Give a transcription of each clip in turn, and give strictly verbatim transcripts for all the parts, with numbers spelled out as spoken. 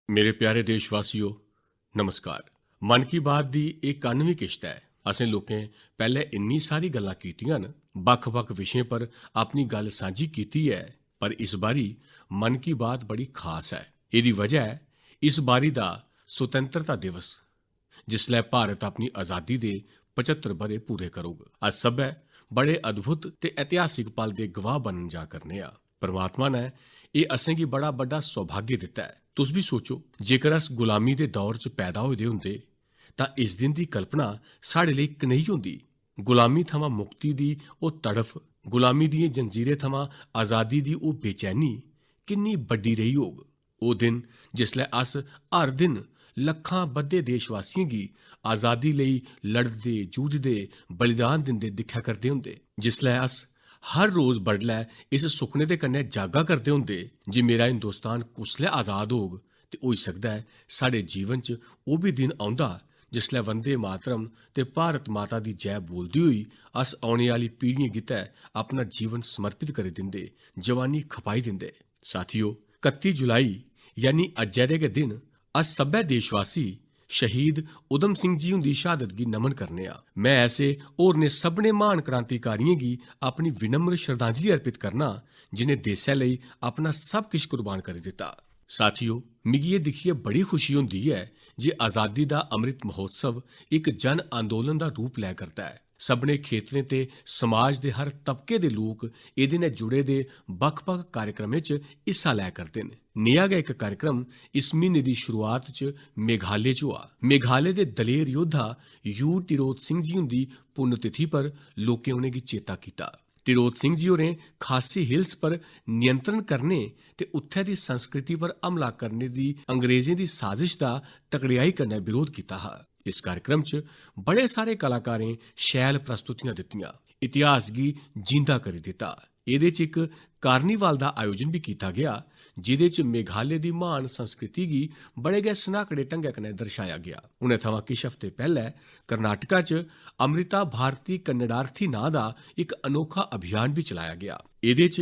मेरे प्यारे देशवासियो, नमस्कार। मन की बात दी एह् कानुमी किश्त ऐ। असें लोकें पैह्ले इन्नी सारी गल्लां कीतियां न, बक्ख-बक्ख विशें पर अपनी गल्ल सांझी कीती ऐ, पर इस बारी मन की बात बड़ी खास ऐ। एह्दी वजह ऐ इस बारी दा स्वतंत्रता दिवस, जिसलै भारत अपनी अजादी दे पचत्तर ब'रे पूरे करोग। अस सब्भै बड़े अद्भुत ते ऐतिहासिक पल दे गवाह बनन जा करने आं। परमात्मा ने एह् असेंगी बड़ा बड्डा सौभाग्य दित्ता ऐ। तुस बी सोचो, जेकर अस गुलामी दे दौर च पैदा होए दे होंदे, तां इस दिन दी कल्पना साढ़े लेई कनेही होंदी? गुलामी थमां मुक्ति दी ओह् तड़फ, गुलामी दियें जंजीरें थमां अजादी दी ओह् बेचैनी किन्नी बड्डी रेही होग। ओह् दिन जिसलै अस हर दिन लक्खां बद्धे देशवासियें गी अजादी लेई लड़दे, जूझदे, बलिदान दिंदे दिक्खा करदे होंदे, जिसलै अस हर रोज बडलै इस सुखने दे कन्नै जागा करदे होंदे जे मेरा हिंदुस्तान कुसलै अजाद होग, ते होई सकदा ऐ साढ़े जीवन च ओह् बी दिन औंदा जिसलै वंदे मातरम ते भारत माता दी जय बोलदे होई अस औने आह्ली पीढ़ियें गितै अपना जीवन समर्पित करी दिंदे, जवानी खपाई दिंदे। साथियो, कत्ती जुलाई यानी अज्जै दे गै दिन अस सब्भै देशवासी शहीद उधम सिंह जी हुंदी शहादत गी नमन करने आं। में ऐसे होरनें सभनें म्हान क्रांतिकारियें गी अपनी विनम्र श्रद्धांजलि अर्पित करना जिनें देसै लेई अपना सब किश कुर्बान करी दित्ता। साथियो, मिगी एह् दिक्खियै बड़ी खुशी होंदी ऐ जे अजादी दा अमृत महोत्सव इक जन आंदोलन दा रूप लै करदा ऐ। सभनें खेतरें ते समाज दे हर तबके दे लोक एह्दे नै जुड़े दे बक्ख-बक्ख कार्यक्रमें च हिस्सा लै करदे न। नेहा गै इक कार्यक्रम इस म्हीने दी शुरुआत च मेघालय च होआ। मेघालय दे दलेर योद्धा यू टिरोत सिंह जी हुंदी पुण्यतिथि पर लोकें उ'नेंगी चेता कीता। टिरोत सिंह जी होरें खासी हिल्स पर नियंत्रण करने ते उत्थै दी संस्कृति पर हमला करने दी अंग्रेजें दी साजिश दा तगड़ेआई कन्नै विरोध कीता हा। इस कार्यक्रम च बड़े सारे कलाकारें शैल प्रस्तुतियां दित्तियां, इतिहास गी जींदा करी दित्ता। एह्दे च इक कार्निवाल दा आयोजन बी कीता गेआ, जेह्दे च मेघालय दी म्हान संस्कृति गी बड़े गै सन्हाकड़े ढंगै कन्नै दर्शाया गेआ। हुनै थमां किश हफ्ते पैह्लै कर्नाटका च अमृता भारती कन्नडार्थी नांऽ दा इक अनोखा अभियान बी चलाया गेआ। एह्दे च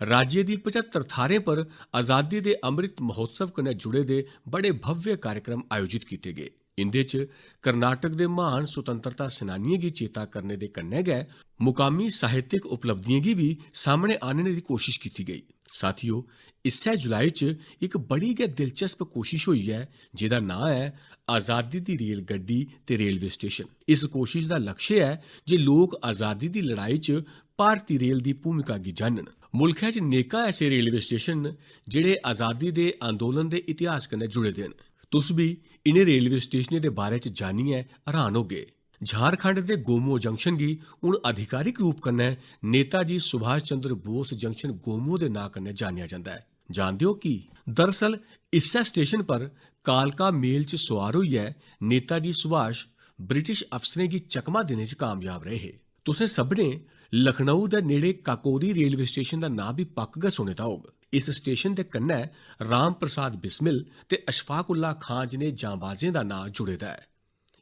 राज्य दी पचत्तर थाह्रें पर अजादी दे अमृत महोत्सव कन्नै जुड़े दे बड़े भव्य कार्यक्रम आयोजित कीते गे। इंदे च कर्नाटक दे म्हान स्वतंत्रता सेनानियें गी चेता करने दे कन्नै गै मुकामी साहित्यक उपलब्धियें गी बी सामनै आह्नने दी कोशश कीती गेई। साथियो, इस्सै जुलाई च इक बड़ी गै दिलचस्प कोशश होई ऐ, जेह्दा नांऽ ऐ आजादी दी रेलगड्डी ते रेलवे स्टेशन। इस कोशश दा लक्ष्य ऐ जे लोक आजादी दी लड़ाई च भारती रेल दी भूमिका गी जानन। मुल्खै च नेकां ऐसे रेलवे स्टेशन न जेह्ड़े आजादी दे आंदोलन दे इतिहास कन्नै जुड़े दे न। तुस बी इ'नें रेलवे स्टेशनें दे बारे च जानियै हैरान होगे। झारखंड दे गोमो जंक्शन गी हून आधिकारिक रूप कन्नै नेताजी सुभाष चंद्र बोस जंक्शन गोमो दे नांऽ कन्नै जानेआ जंदा ऐ। जानदे ओ की? दरअसल इस्सै स्टेशन पर कालका मेल च सुआर होइयै नेताजी सुभाष ब्रिटिश अफसरें गी चकमा देने च कामयाब रेह् हे। तुसें सभनें लखनऊ दे नेड़े काकोरी रेलवे स्टेशन दा नांऽ बी पक्क गै सुने दा होग। इस स्टेशन दे कन्नै राम प्रसाद बिस्मिल ते अशफाकुल्ला खां जनेह् जांबाजें दा नांऽ जुड़े दा ऐ।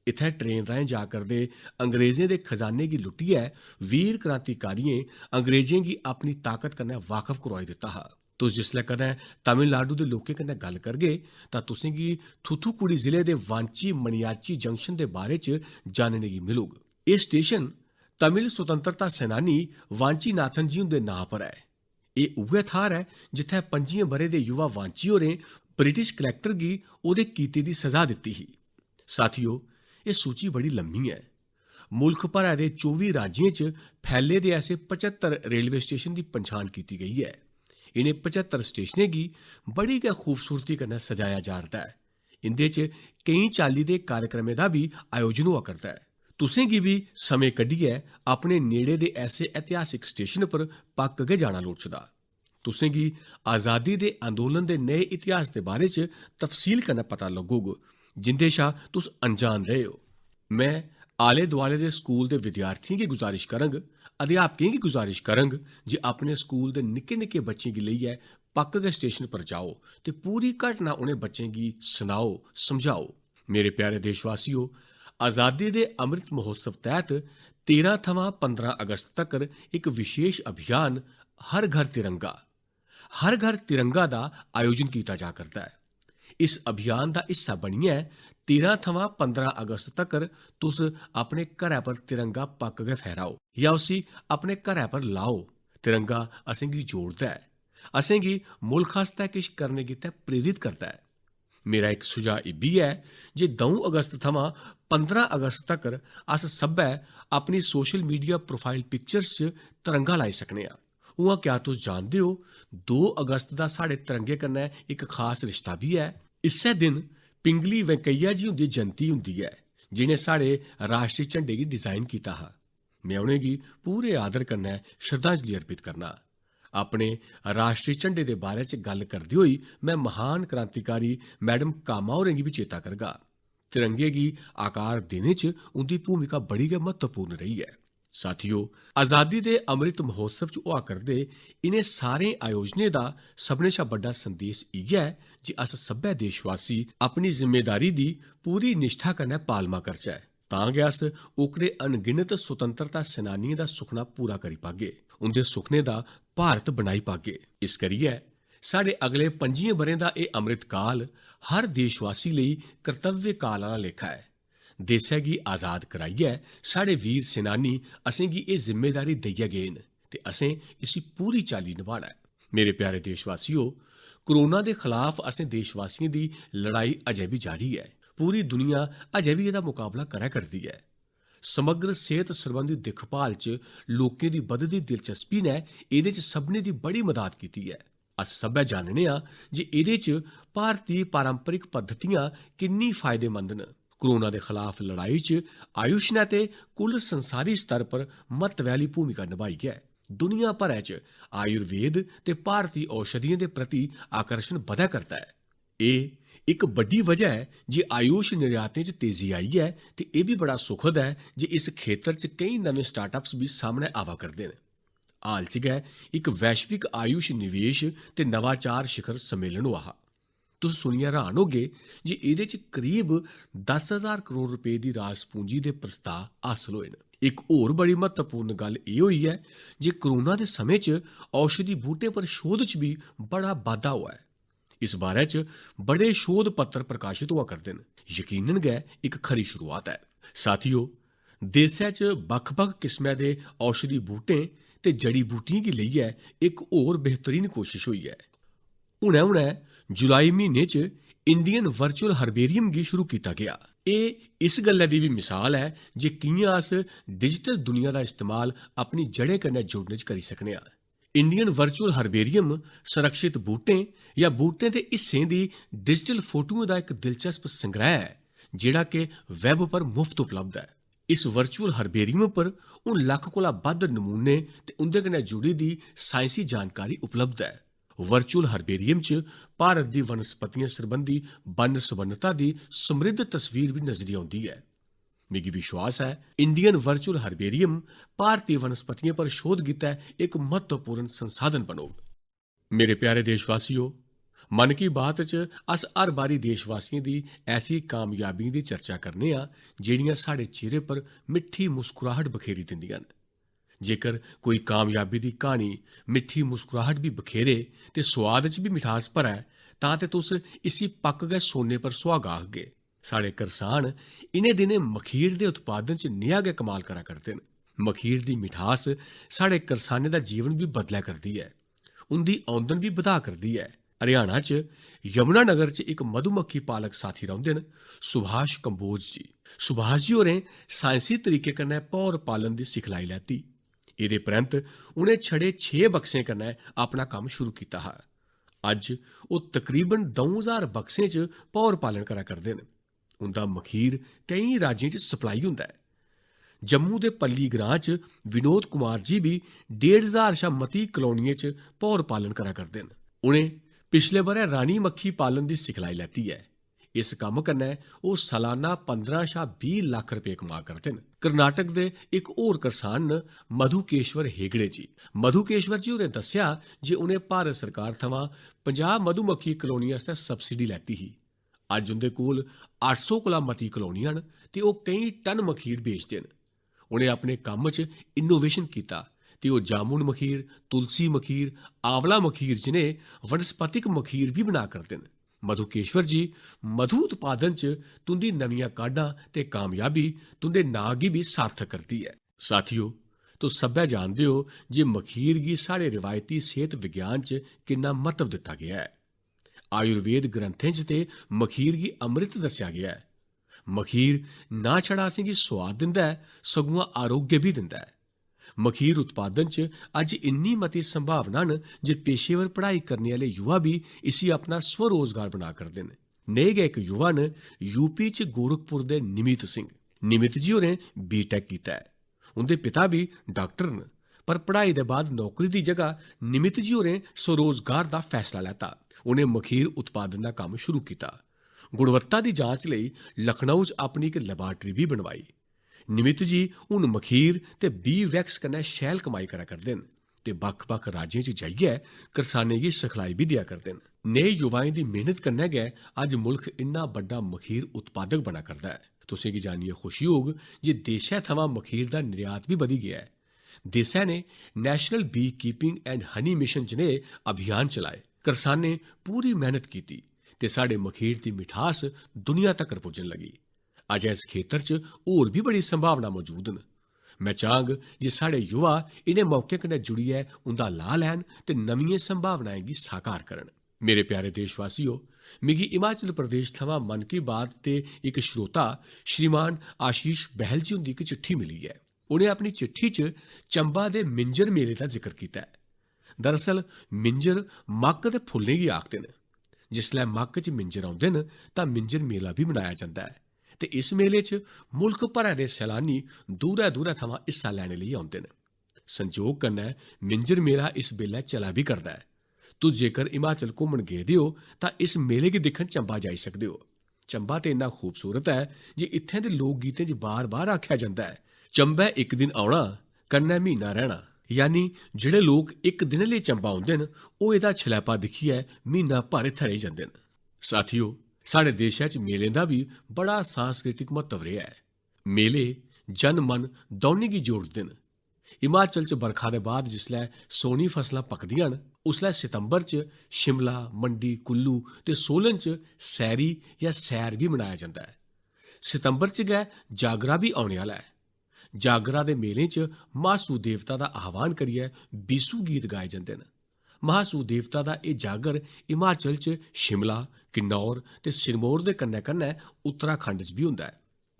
इत्थै ट्रेन राहें जा करदे अंग्रेजें दे खजाने गी लुट्टियै वीर क्रांतिकारियें अंग्रेजें गी अपनी ताकत कन्नै वाकफ करोआई दित्ता हा। तुस जिसलै कदें तमिलनाडु दे लोकें कन्नै गल्ल करगे, तां तुसेंगी थूथुकुडी जिले दे वांची मणियाची जंक्शन दे बारे च जानने गी मिलग। एह् स्टेशन तमिल स्वतंत्रता सेनानी वांचीनाथन जी हुंदे नांऽ पर ऐ। एह् उ'ऐ थाह्र ऐ जित्थै पंजियें ब'रें दे युवा वांची होरें ब्रिटिश कलैक्टर गी ओह्दे कीते दी स'जा दित्ती ही। साथियो, एह् सूची बड़ी लम्मी ऐ। मुल्ख भरै दे चौबी राज्यें च फैले दे ऐसे पचत्तर रेलवे स्टेशन दी पंछान कीती गेई ऐ। इ'नें पचत्तर स्टेशनें गी बड़ी गै खूबसूरती कन्नै सजाया जा'रदा ऐ। इं'दे च केईं चाल्ली दे कार्यक्रमें दा बी आयोजन होआ करदा ऐ। तुसें गी बी समें कड्ढियै अपने नेड़े दे ऐसे ऐतिहासिक स्टेशन पर पक्क गै जाना लोड़चदा। तुसें गी आजादी दे आंदोलन दे नए इतिहास दे बारे च तफसील कन्नै पता लग्गोग, जिं'दे शा तुस अनजान रेह् ओ। में आले-दुआले दे स्कूल दे विद्यार्थियें गी गुजारिश करंग, अध्यापकें गी गुजारिश करंग जे अपने स्कूल दे निक्के-निक्के बच्चें गी लेइयै पक्क गै स्टेशन पर जाओ ते पूरी घटना उ'नें बच्चें गी सनाओ, समझाओ। मेरे प्यारे देशवासियो, आजादी दे अमृत महोत्सव तैह्त तेरां थमां पंदरां अगस्त तगर इक विशेष अभियान हर घर तिरंगा, हर घर तिरंगा दा आयोजन कीता जा करदा ऐ। इस अभियान दा हिस्सा बनियै तेरां थमां पंदरां अगस्त तगर तुस अपने घरै पर तिरंगा पक्क गै फैराओ जां उसी अपने घरै पर लाओ। तिरंगा असेंगी जोड़दा ऐ, असेंगी मुल्ख आस्तै किश करने गितै प्रेरित करदा ऐ। मेरा इक सुझाऽ इब्बी ऐ जे द'ऊं अगस्त थमां पंदरां अगस्त तगर अस सब्भै अपनी social media profile pictures च तिरंगा लाई सकने आं। उ'आं, क्या तुस जानदे ओ, दो अगस्त दा साढ़े तिरंगे कन्नै इक खास रिश्ता बी ऐ? इस्सै दिन पिंगली वेंकैया जी हुंदी जयंती हुंदी ऐ, जि'नें साढ़े राश्ट्री झंडे गी design कीता हा। में उ'नेंगी पूरे आदर कन्नै श्रद्धांजलि अर्पित करना। अपने राश्ट्री झंडे दे बारे च गल्ल करदे होई में महान क्रांतिकारी मैडम कामा होरें गी बी चेता करगा। तिरंगे गी आकार देने च उं'दी भूमिका बड़ी गै म्हत्तवपूर्ण रेही ऐ। साथियो, आजादी दे अमृत महोत्सव च होआ करदे इ'नें सारें आयोजनें दा सभनें शा बड्डा संदेश इ'यै ऐ जे अस सब्भै देशवासी अपनी जिम्मेदारी दी पूरी निश्ठा कन्नै पालमा करचै। तां गै अस ओकड़े अनगिनत स्वतंत्रता सेनानियें दा सुखना पूरा करी पागे, उं'दे सुखनें दा भारत बनाई पागे। इस करियै साढ़े अगले पंजियें ब'रें दा एह् अमृत काल हर देशवासी लेई कर्तव्य काल आह्ला लेखा ऐ। देसै गी आजाद कराइयै साढ़े वीर सेनानी असेंगी एह् जिम्मेदारी देइयै गे न ते असें इसी पूरी चाल्ली नभाना ऐ। मेरे प्यारे देशवासियो, कोरोना दे खलाफ असें देशवासियें दी लड़ाई अजें बी जारी ऐ। पूरी दुनिया अजें बी एह्दा मुकाबला करै करदी ऐ। समग्र सेह्त सरबंधी दिक्खभाल च लोकें दी बधदी दिलचस्पी नै एह्दे च सभनें दी बड़ी मदाद कीती ऐ। अस सब्भै जानने आं जे एह्दे च भारती पारंपरिक पद्धतियां किन्नी फायदेमंद न। कोरोना दे खलाफ लड़ाई च आयुष नै ते कुल संसारी स्तर पर म्हत्तवै आह्ली भूमिका नभाई ऐ। दुनिया भरै च आयुर्वेद ते भारती औषधियें दे प्रति आकर्षण बधै करदा ऐ। एह् इक बड्डी वजह ऐ जे आयुष निर्यातें च तेजी आई ऐ ते एह् बी बड़ा सुखद ऐ जे इस खेतर च केईं नमें startups बी सामनै आवा करदे न। हाल च गै इक वैश्विक आयुष निवेश ते नवाचार शिखर सम्मेलन होआ हा। तुस सुनियै हैरान होगे जे एह्दे च करीब दस हजार करोड़ रपेऽ दी रास पूंजी दे प्रस्ताव हासल होए न। इक होर बड़ी म्हत्तवपूर्ण गल्ल एह् होई ऐ जे कोरोना दे समें च औषधि बूह्टें पर शोध च बी बड़ा बाद्धा होआ ऐ। इस बारै च बड़े शोध पत्र प्रकाशत होआ करदे न। यकीनन गै इक खरी शुरुआत ऐ। साथियो, देसै च बक्ख-बक्ख किस्मै दे औषधि बूह्टें ते जड़ी-बूटियें गी लेइयै इक होर बेहतरीन कोशश होई ऐ। हुनै-हुनै जुलाई म्हीने च Indian Virtual Herbarium गी शुरू कीता गेआ। एह् इस गल्लै दी बी मिसाल ऐ जे कि'यां अस digital दुनिया दा इस्तेमाल अपनी जड़ें कन्नै जुड़ने च करी सकने आं। Indian Virtual Herbarium संरक्षित बूह्टें जां बूह्टें दे हिस्सें दी digital फोटोएं दा इक दिलचस्प संग्रैह् ऐ, जेह्ड़ा के web पर मुफ्त उपलब्ध ऐ। इस virtual herbarium पर हून लक्ख कोला बद्ध नमूने ते उं'दे कन्नै जुड़ी दी साइंसी जानकारी उपलब्ध ऐ। Virtual herbarium च भारत दी वनस्पतियें सरबंधी बन्न-सबन्नता दी समृद्ध तस्वीर बी नजरी औंदी ऐ। मिगी विश्वास ऐ, Indian Virtual Herbarium भारती वनस्पतियें पर शोध गितै इक म्हत्तवपूर्ण संसाधन बनोग। मेरे प्यारे देशवासियो, मन की बात च अस हर बारी देशवासियें दी ऐसी कामयाबियें दी चर्चा करने आं, जेह्ड़ियां साढ़े चेह्रे पर मिट्ठी मुस्कुराहट बखेरी दिंदियां न। जेकर कोई कामयाबी दी क्हानी मिट्ठी मुस्कुराहट बी बखेरे ते सोआद च बी मिठास भरै, तां ते तुस इसी पक्क गै सोने पर सुहागा आखगे। साढ़े करसान इ'नें दिनें मखीर दे उत्पादन च नेहा गै कमाल करा करदे न। मखीर दी मिठास साढ़े करसानें दा जीवन बी बदलै करदी ऐ, उं'दी औंदन बी बधा करदी ऐ। हरियाणा च यमुनानगर च इक मधुमक्खी पालक साथी रौंह्दे न, सुभाष कंबोज जी। सुभाष जी होरें साइंसी तरीके कन्नै भौर पालन दी सिखलाई लैती। एह्दे परैंत्त उ'नें छड़े छे बक्सें कन्नै अपना कम्म शुरू कीता हा। अज्ज ओह् तकरीबन द'ऊं ज्हार बक्सें च भौर पालन करा करदे न। उं'दा मखीर केईं राज्यें च supply होंदा ऐ। जम्मू दे पल्ली ग्रां च विनोद कुमार जी बी डेढ़ ज्हार शा मती कॉलोनियें च भौर पालन करा करदे न। उ'नें पिछले ब'रै रानी मक्खी पालन दी सिखलाई लैती ऐ। इस कम्म कन्नै ओह् सालाना पंदरां शा बीह् लक्ख रपेऽ कमा करदे न। कर्नाटक दे इक होर करसान न मधुकेश्वर हेगड़े जी। मधुकेश्वर जी होरें दस्सेआ जे उ'नें भारत सरकार थमां पंजाह् मधुमक्खी कॉलोनियें आस्तै subsidy लैती ही। अज्ज उं'दे कोल अट्ठ सौ कोला मती कॉलोनियां न ते ओह् केईं टन मखीर बेचदे न। उ'नें अपने कम्म च innovation कीता ते ओह् जामुन मखीर, तुलसी मखीर, आंवला मखीर जनेह् वनस्पतिक मखीर बी बना करदे न। मधुकेश्वर जी, मधु उत्पादन च तुं'दी नमियां काढां ते कामयाबी तुं'दे नांऽ गी बी सार्थक करदी ऐ। साथियो, तुस सब्भै जानदे ओ जे मखीर गी साढ़े रिवायती सेह्त विज्ञान च किन्ना म्हत्तव दित्ता गेआ ऐ। आयुर्वेद ग्रंथें च ते मखीर गी अमृत दस्सेआ गेआ ऐ। मखीर ना छड़ा असेंगी सोआद दिंदा ऐ, सगुआं आरोग्य बी दिंदा ऐ। मखीर उत्पादन च अज्ज इन्नी मती संभावना न जे पेशेवर पढ़ाई करने आह्ले युवा बी इसी अपना स्वरोजगार बना करदे न। नेह गै इक युवा न यूपी च गोरखपुर दे निमित सिंह। निमित जी होरें बीटेक कीता ऐ। उं'दे पिता बी डाक्टर न, पर पढ़ाई दे बाद नौकरी दी जगह निमित जी होरें स्वरोजगार दा फैसला लैता। उ'नें मखीर उत्पादन दा कम्म शुरू कीता। गुणवत्ता दी जांच लेई लखनऊ च अपनी इक लैबार्टरी बी बनवाई। निमित जी हुन मखीर ते बी वैक्स कन्नै शैल कमाई करा करदे न ते बक्ख-बक्ख राज्यें च जाइयै करसानें गी सिखलाई बी देआ करदे न। नेह युवाएं दी मेहनत कन्नै गै अज्ज मुल्ख इन्ना बड्डा मखीर उत्पादक बना करदा ऐ। तुसें गी जानियै खुशी होग जे देशै थमां मखीर दा निर्यात बी बधी गेआ ऐ। देसै ने National Bee Keeping and Honey Mission जनेह् अभियान चलाए। करसानें पूरी मेहनत कीती ते साढ़े मखीर दी मिठास दुनिया तगर पुज्जन लगी। अजें इस खेतर च होर बी बड़ी संभावना मौजूद न। में चाहंग जे साढ़े युवा इ'नें मौकें कन्नै जुड़ियै उं'दा लाह् लैन ते नमियें संभावनाएं गी साकार करन। मेरे प्यारे देशवासियो, मिगी हिमाचल प्रदेश थमां मन की बात दे इक श्रोता श्रीमान आशीष बहल जी हुंदी इक चिट्ठी मिली ऐ। उ'नें अपनी चिट्ठी च चंबा दे मिंजर मेले दा जिक्र कीता ऐ। दरअसल मिंजर मक्क दे फुल्लें गी आखदे न। जिसलै मक्क च मिंजर औंदे न तां मिंजर मेला बी मनाया जंदा ऐ ते इस मेले च मुल्ख भरै दे सैलानी दूरै-दूरै थमां हिस्सा लैने लेई औंदे न। संजोग कन्नै मिंजर मेला इस बेल्लै चला बी करदा ऐ। तुस जेकर हिमाचल घुम्मन गेदे ओ तां इस मेले गी दिक्खन चंबा जाई सकदे ओ। चंबा ते इन्ना खूबसूरत ऐ जे इत्थें दे लोक गीतें च बार-बार आखेआ जंदा ऐ, "चंबै इक दिन औना, कन्नै म्हीना रैह्ना।" यानी जेह्ड़े लोक इक दिन लेई चंबा औंदे न, ओह् एह्दा छलैपा दिक्खियै म्हीना भर इत्थें रेही जंदे न। साथियो, साढ़े देशै च मेलें दा बी बड़ा सांस्कृतिक म्हत्तव रेहा ऐ। मेले जन-मन दौनें गी जोड़दे न। हिमाचल च बरखा दे बाद जिसलै सोनी फसलां पकदियां न, उसलै सितंबर च शिमला, मंडी, कुल्लू ते सोलन च सैरी जां सैर बी मनाया जंदा ऐ। सितंबर च गै जागरा बी औने आह्ला ऐ। जागरा दे मेलें च म्हासू देवता दा आह्वान करियै बीसू गीत गाए जंदे न। म्हासू देवता दा एह् जागर हिमाचल च शिमला, किन्नौर ते सिरमौर दे कन्नै-कन्नै उत्तराखंड च बी होंदा ऐ।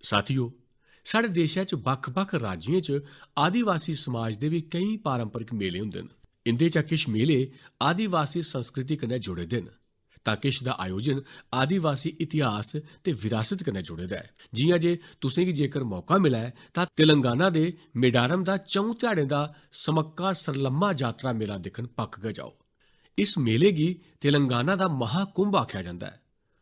साथियो, साढ़े देशै च बक्ख-बक्ख राज्यें च आदिवासी समाज दे बी केईं पारंपरिक मेले होंदे न। इं'दे चा किश मेले आदिवासी संस्कृति कन्नै जुड़े दे न, तां किश दा आयोजन आदिवासी इतिहास ते विरासत कन्नै जुड़े दा ऐ। जि'यां जे तुसें गी जेकर मौका मिलै तां तेलंगाना दे मेडारम दा च'ऊं ध्याड़ें दा समक्का सरलम्मा जातरा मेला दिक्खन पक्क गै जाओ। इस मेले गी तेलंगाना दा महाकुंभ आखेआ जंदा ऐ।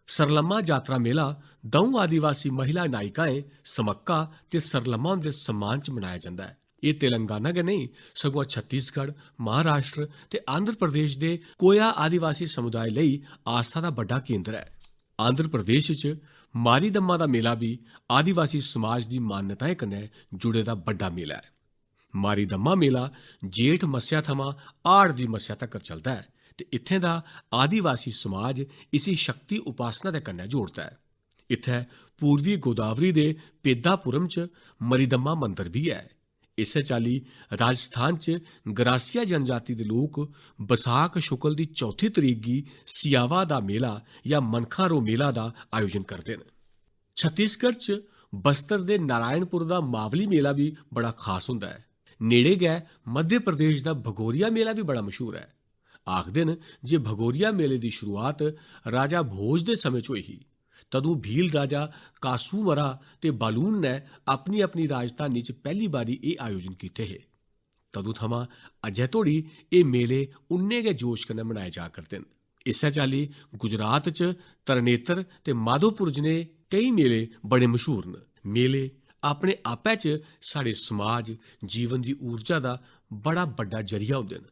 सरलम्मा जातरा मेला द'ऊं आदिवासी महिला नायिकाएं समक्का ते सरलम्मा हुंदे सम्मान च मनाया जंदा ऐ। एह् तेलंगाना गै नेईं, सगुआं छत्तीसगढ़, महाराष्ट्र ते आंध्र प्रदेश दे कोया आदिवासी समुदाय लेई आस्था दा बड्डा केंद्र ऐ। आंध्र प्रदेश च मारीदम्मा दा मेला बी आदिवासी समाज दी मान्यताएं कन्नै जुड़े दा बड्डा मेला ऐ। मारीदम्मा मेला जेठ मस्सेआ थमां हाड़ दी मस्सेआ तगर चलदा ऐ ते इत्थें दा आदिवासी समाज इसी शक्ति उपासना दे कन्नै जोड़दा ऐ। इत्थै पूर्वी गोदावरी दे पेद्दापुरम च मरीदम्मा मंदर बी ऐ। इस्सै चाल्ली राजस्थान च गरासिया जनजाति दे लोक बसाख शुक्ल दी चौथी तरीक गी सियावा दा मेला जां मनखां रो मेला दा आयोजन करदे न। छत्तीसगढ़ च बस्तर दे नारायणपुर दा मावली मेला बी बड़ा खास होंदा ऐ। नेड़े गै मध्य प्रदेश दा भगोरिया मेला बी बड़ा मशहूर ऐ। आखदे न जे भगोरिया मेले दी शुरुआत राजा भोज दे समें च होई ही। तदूं भील राजा कासूमरा ते बालून ने अपनी-अपनी राजधानी च पैह्ली बारी एह् आयोजन कीते हे। तदूं थमां अज्जै धोड़ी एह् मेले उन्ने गै जोश कन्नै मनाए जा करदे न। इस्सै चाल्ली गुजरात च तरनेतर ते माधोपुर जनेह् केई मेले बड़े मशहूर न। मेले अपने आपै च साढ़े समाज, जीवन दी ऊर्जा दा बड़ा बड्डा जरिया होंदे न।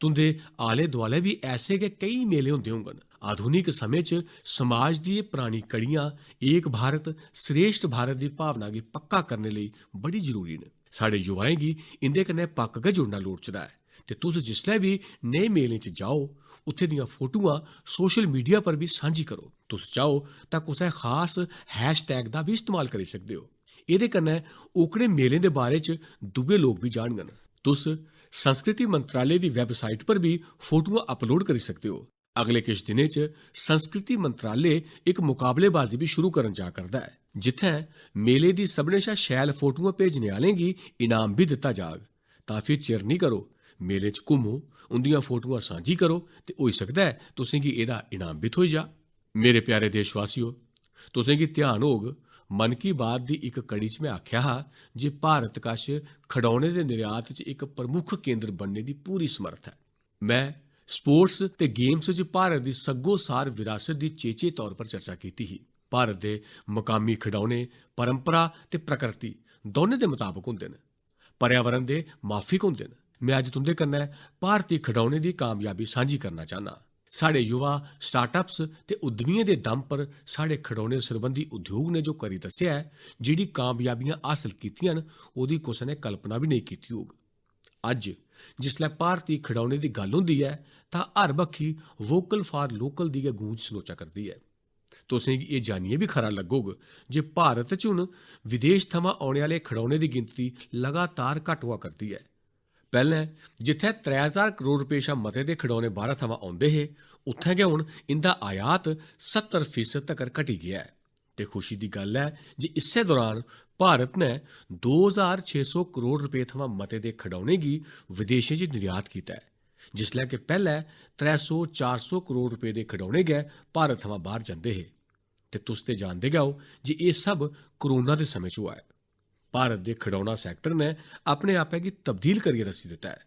तुं'दे आले-दुआले बी ऐसे गै केई मेले होंदे होङन। आधुनिक समें च समाज दी एह् परानी कड़ियां एक भारत, श्रेष्ठ भारत दी भावना गी पक्का करने लेई बड़ी जरूरी न। साढ़े युवाएं गी इं'दे कन्नै पक्क गै जुड़ना लोड़चदा ऐ ते तुस जिसलै बी नेह् मेलें च जाओ, उत्थे दियां फोटोआं सोशल मीडिया पर बी सांझी करो। तुस चाहो तां कुसै खास हैशटैग दा बी इस्तेमाल करी सकदे ओ। एह्दे कन्नै ओकड़े मेलें दे बारे च दूए लोक बी जानङन। तुस संस्कृति मंत्रालय दी वैबसाइट पर बी फोटोआं अपलोड करी सकदे ओ। अगले किश दिनें च संस्कृति मंत्रालय इक मुकाबलेबाजी बी शुरू करन जा करदा ऐ, जित्थै मेले दी सभनें शा शैल फोटोआं भेजने आह्लें गी इनाम बी दित्ता जाग। तां फ्ही चिर निं करो, मेले च घुम्मो, उं'दियां फोटोआं सांझी करो ते होई सकदा ऐ तुसें गी एह्दा इनाम बी थ्होई जा। मेरे प्यारे देशवासियो, तुसें गी ध्यान होग, मन की बात दी इक कड़ी च में आखेआ हा जे भारत कश खडौने दे निर्यात च इक प्रमुख केंद्र बनने दी पूरी समर्थ ऐ। में स्पोर्ट्स ते गेम्स च भारत दी सग्गोसार विरासत दी चेचे तौर पर चर्चा कीती ही। भारत दे मकामी खडौने परंपरा ते प्रकृति दौनें दे मताबक होंदे न, पर्यावरण दे माफिक होंदे न। में अज्ज तुं'दे कन्नै भारती खडौने दी कामयाबी सांझी करना चाह्न्नां। साढ़े युवा स्टार्टअप्स ते उद्यमियें दे दम पर साढ़े खडौने सरबंधी उद्योग ने जो करी दस्सेआ ऐ, जेह्ड़ी कामयाबियां हासल कीतियां न, ओह्दी कुसै ने कल्पना बी नेईं कीती होग। अज्ज जिसलै भारती खडौने दी गल्ल होंदी ऐ, तां हर बक्खी वोकल फॉर लोकल दी गै गूंज सनोचा करदी ऐ। तुसें गी एह् जानियै बी खरा लग्गोग जे भारत च हून विदेश थमां औने आह्ले खडौने दी गिनतरी लगातार घट्ट होआ करदी ऐ। पैह्लें जित्थै त्रै ज्हार करोड़ रपेऽ शा मते दे खडौने बाह्‌रा थमां औंदे हे, उत्थै गै हून इं'दा आयात सत्तर फीसद तगर घटी गेआ ऐ। ते खुशी दी गल्ल ऐ जे इस्सै दौरान भारत ने दो ज्हार छे सौ करोड़ रपेऽ थमां मते दे खडौने गी विदेशें च निर्यात कीता ऐ, जिसलै कि पैह्लै त्रै सौ चार सौ करोड़ रपेऽ दे खडौने गै भारत थमां बाह्‌र जंदे हे। ते तुस ते जानदे गै ओ जे एह् सब कोरोना दे समें च होआ ऐ। भारत दे खडौना सैक्टर ने अपने आपै गी तब्दील करियै दस्सी दित्ता ऐ।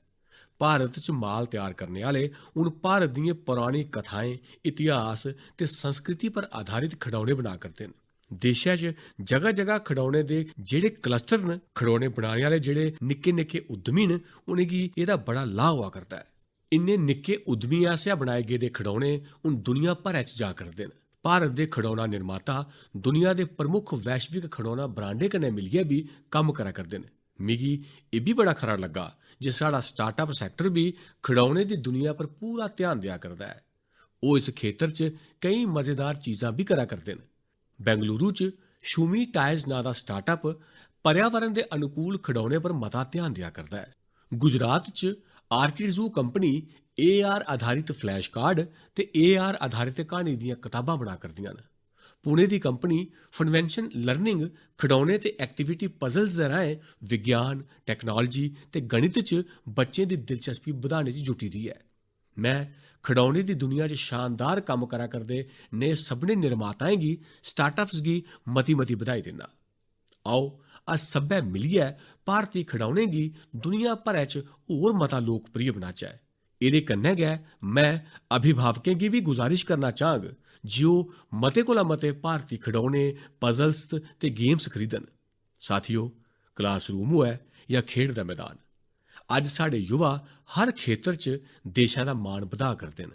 भारत च माल त्यार करने आह्‌ले हून भारत दियें परानी कथाएं, इतिहास ते संस्कृति पर आधारित खडौने बना करदे न। देशै च जगह-जगह खडौने दे जेह्‌ड़े क्लस्टर न, खडौने बनाने आह्‌ले जेह्‌ड़े निक्के-निक्के उद्यमी न, उ'नेंगी एह्‌दा बड़ा लाह् होआ करदा ऐ। इन्ने निक्के उद्यमियें आसेआ बनाए गेदे खडौने हून दुनिया भरै च जा करदे न। भारत दे खडौना निर्माता दुनिया दे प्रमुख वैश्विक खडौना ब्रांडें कन्नै मिलियै बी कम्म करा करदे न। मिगी एह् बी बड़ा खरा लग्गा जे साढ़ा स्टार्टअप सैक्टर बी खडौने दी दुनिया पर पूरा ध्यान देआ करदा ऐ। ओह् इस खेतर च केईं मजेदार चीजां बी करा करदे न। बेंगलुरु च शूमी टायज नांऽ दा स्टार्टअप पर्यावरण दे अनुकूल खडौने पर मता ध्यान देआ करदा ऐ। गुजरात च आर्किड जू कंपनी एआर आधारित फ्लैश कार्ड ते एआर आधारित क्हानी दियां कताबां बना करदियां न। पुणे दी कंपनी फनवेंशन लर्निंग खडौने ते एक्टिविटी पजल्स दे राहें विज्ञान, टैक्नोलाजी ते गणित च बच्चें दी दिलचस्पी बधाने च जुटी दी ऐ। में खडौने दी दुनिया च शानदार कम्म करा करदे नेह् सभनें निर्माताएं गी, स्टार्टअप्स गी मती-मती बधाई दिन्ना। आओ, अस सब्भै मिलियै भारती खडौने गी दुनिया भरै च होर मता लोकप्रिय बनाचै। एह्‌दे कन्नै गै में अभिभावकें गी बी गुजारिश करना चाह्‌ङ जे ओह् मते कोला मते भारती खडौने, पजल्स ते गेम्स खरीदन। साथियो, क्लासरूम होऐ जां खेढ दा मैदान, अज्ज साढ़े युवा हर खेतर च देशै दा मान बधा करदे न।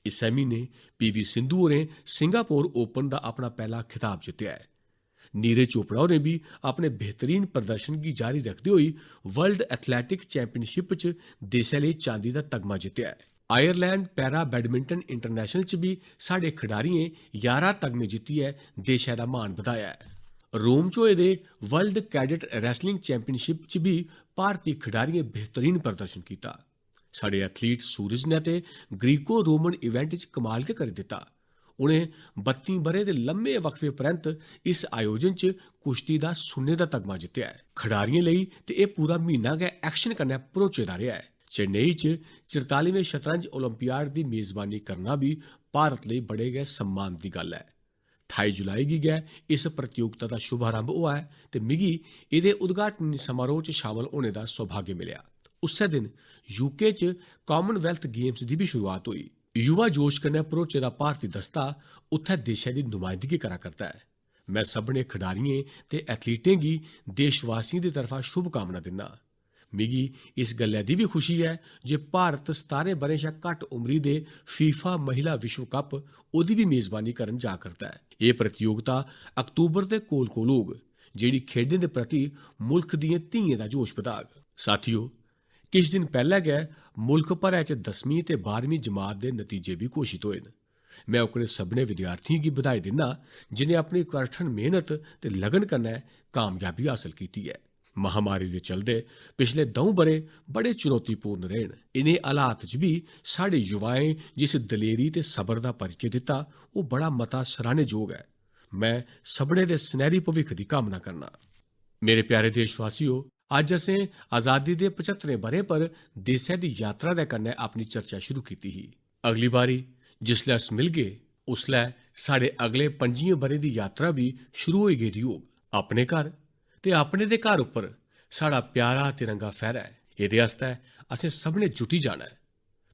इस्सै म्हीने पीवी सिंधु होरें सिंगापुर ओपन दा अपना पैह्‌ला खिताब जित्तेआ ऐ। नीरज चोपड़ा होरें बी अपने बेहतरीन प्रदर्शन गी जारी रखदे होई वर्ल्ड एथलेटिक चैंपियनशिप च देसै लेई चांदी दा तगमा जित्तेआ ऐ। आयरलैंड पैरा बैडमिंटन इंटरनेशनल च बी साढ़े खडारियें ञारां तगमे जित्तियै देसै दा मान बधाया ऐ। रोम च होए दे वर्ल्ड कैडेट रैसलिंग चैंपियनशिप च बी भारती खडारियें बेहतरीन प्रदर्शन कीता। साढ़े एथलीट सूरज ने ते ग्रीको रोमन इवेंट च कमाल गै करी दित्ता। उ'नें बत्ती ब'रें दे लम्मे वक्फे परैंत इस आयोजन च कुश्ती दा सुन्ने दा तगमा जित्तेआ ऐ। खडारियें लेई ते एह् पूरा म्हीना गै एक्शन कन्नै भरोचे दा रेहा ऐ। चेन्नई च चरतालीमें शतरंज ओलंपियाड दी मेजबानी करना बी भारत लेई बड़े गै सम्मान दी गल्ल ऐ। ठाई जुलाई गी गै इस प्रतियोगिता दा शुभारंभ होआ ऐ ते मिगी एह्‌दे उद्घाटनी समारोह च शामल होने दा सौभाग्य मिलेआ। उस्सै दिन यूके च कामनवैल्थ गेम्स दी बी शुरुआत होई। युवा जोश कन्नै भरोचे दा भारती दस्ता उत्थै देशै दी नुमाइंदगी करा करदा ऐ। में सभनें खडारियें ते एथलीटें गी देशवासियें दी तरफा शुभकामना दिन्ना। मिगी इस गल्लै दी बी खुशी ऐ जे भारत सतारें ब'रें शा घट्ट उमरी दे फीफा महिला विश्व कप ओह्‌दी बी मेजबानी करन जा करदा ऐ। एह् प्रतियोगिता अक्तूबर दे कोल-कोल होग, जेह्‌ड़ी खेढें दे प्रति मुल्ख दियें धीयें दा जोश बधाग। साथियो, किश दिन पैह्लै गै मुल्ख भरै च दसमीं ते बारहमीं जमात दे नतीजे बी घोशत होए न। में ओकड़े सभनें विद्यार्थियें गी बधाई दिन्ना जिनें अपनी कठन मेहनत ते लगन कन्नै कामयाबी हासल कीती ऐ। महामारी दे चलदे पिछले द'ऊं ब'रे बड़े चुनौतीपूर्ण रेह् न। इ'नें हालात च बी साढ़े युवाएं जिस दलेरी ते सबर दा परिचे दित्ता, ओह् बड़ा मता सराह्ने जोग ऐ। में सभनें दे सनैह्री भविक्ख दी कामना करना। मेरे प्यारे देशवासियो, अज्ज असें आजादी दे पचत्तरें ब'रें पर देसै दी यात्रा दे कन्नै अपनी चर्चा शुरू कीती ही। अगली बारी जिसलै अस मिलगे, उसलै साढ़े अगले पंजियें ब'रें दी यात्रा बी शुरू होई गेदी होग। अपने घर ते अपने दे घर उप्पर साढ़ा प्यारा तिरंगा फैह्रा ऐ। एह्दे आस्तै असें सभनें जुटी जाना ऐ।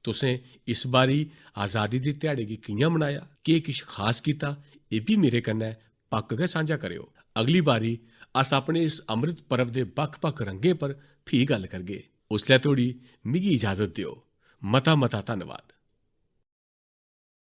तुसें इस बारी आजादी दे ध्याड़े गी कि'यां मनाया, केह् किश खास कीता, एह् बी मेरे कन्नै पक्क गै सांझा करेओ। अगली बारी अस अपने इस अमृत पर्व दे बक्ख-बक्ख रंगें पर फ्ही गल्ल करगे। उसलै धोड़ी मिगी इजाजत देओ। मता-मता धन्नवाद।